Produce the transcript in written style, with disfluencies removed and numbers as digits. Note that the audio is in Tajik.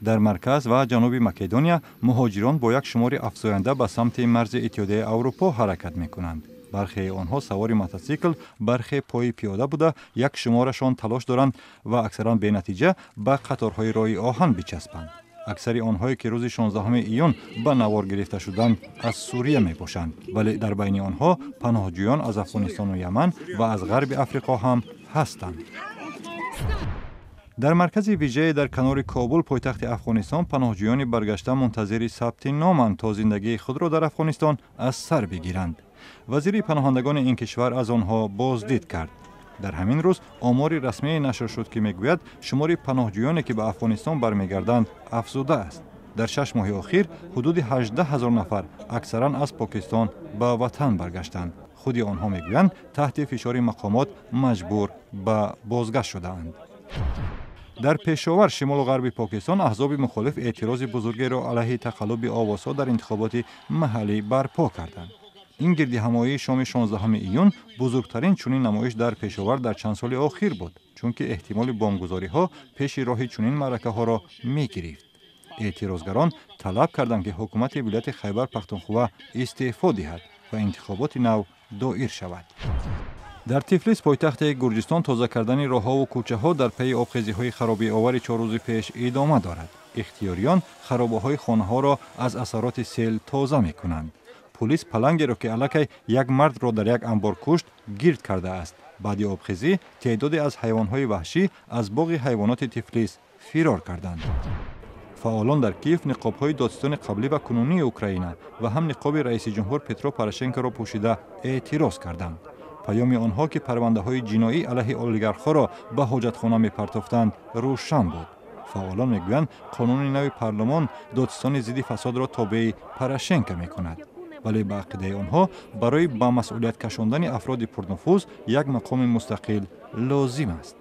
Дар марказ ва ҷануби Македония муҳоҷирон бо як шумори афзоянда ба самти марзи Иттиҳодияи Аврупо ҳаракат мекунанд. Бархеи онҳо савори мотосикл, бархе пои пиёда буда, як шуморашон талош доранд ва аксаран бенатиҷа ба қаторҳои роҳи оҳан бичаспанд. Аксари онҳое, ки рӯзи 16 июн ба навор гирифта шуданд, аз Сурия мебошанд, вале дар байни онҳо паноҳҷӯён аз Афғонистону Яман ва аз Ғарби Африқо ҳам ҳастанд. Дар маркази вижае дар канори Кобул, пойтахти Афғонистон, паноҳҷӯёни баргашта мунтазири сабти номанд, то зиндагии худро дар Афғонистон аз сар бигиранд. Вазири паноҳандагони ин кишвар аз онҳо боздид кард. Дар ҳамин рӯз омори расмие нашр шуд, ки мегӯяд, шумори паноҳҷӯёне, ки ба Афғонистон бармегарданд, афзудааст. Дар 6 моҳи охир ҳудуди 18 ҳазор нафар, аксаран аз Покистон, ба ватан баргаштанд. Худи онҳо мегӯянд, таҳти фишори мақомот маҷбур ба бозгашт шудаанд. Дар Пешовар, шимолу ғарби Покистон, аҳзоби мухолиф эътирози бузургеро алайҳи тақаллуби овозҳо дар интихоботи маҳаллӣ барпо карданд. Ин гирдиҳамоии шоми 16 июн бузургтарин чунин намоиш дар Пешовар дар чанд соли охир буд, чунки эҳтимоли бомбгузориҳо пеши роҳи чунин маъракаҳоро мегирифт. Эътирозгарон талаб карданд, ки ҳукумати вилояти Хайбар Пахтунхува истеъфо диҳад ва интихоботи нав доир шавад. Дар Тифлис, пойтахти Гурҷистон, тоза кардани роҳҳову кӯчаҳо дар пайи обхезиҳои харобиовари 4 рӯзи пеш идома дорад. Ихтиёриён харобаҳои хонаҳоро аз асароти сел тоза мекунанд. Пулис палангеро, ки аллакай як мардро дар як анбор кушт, гирд кардааст. Баъди обхезӣ теъдоде аз ҳайвонҳои ваҳшӣ аз боғи ҳайвоноти Тифлис фирор карданд. Фаъолон дар Киев ниқобҳои додситони қаблӣ ва кунунии Украина ва ҳам ниқоби раиси ҷумҳур Петро Порошенкоро пӯшида эътироз карданд. Паёми онҳо, ки парвандаҳои ҷиноӣ алайҳи олигархҳоро ба ҳоҷатхона мепартофтанд, рӯшан буд. Фаъолон мегӯянд, қонуни нави парлумон додситони зидди фасодро тобеи Порошенко мекунад, вале ба ақидаи онҳо барои ба масъулият кашондани афроди пурнуфуз як мақоми мустақил лозим аст.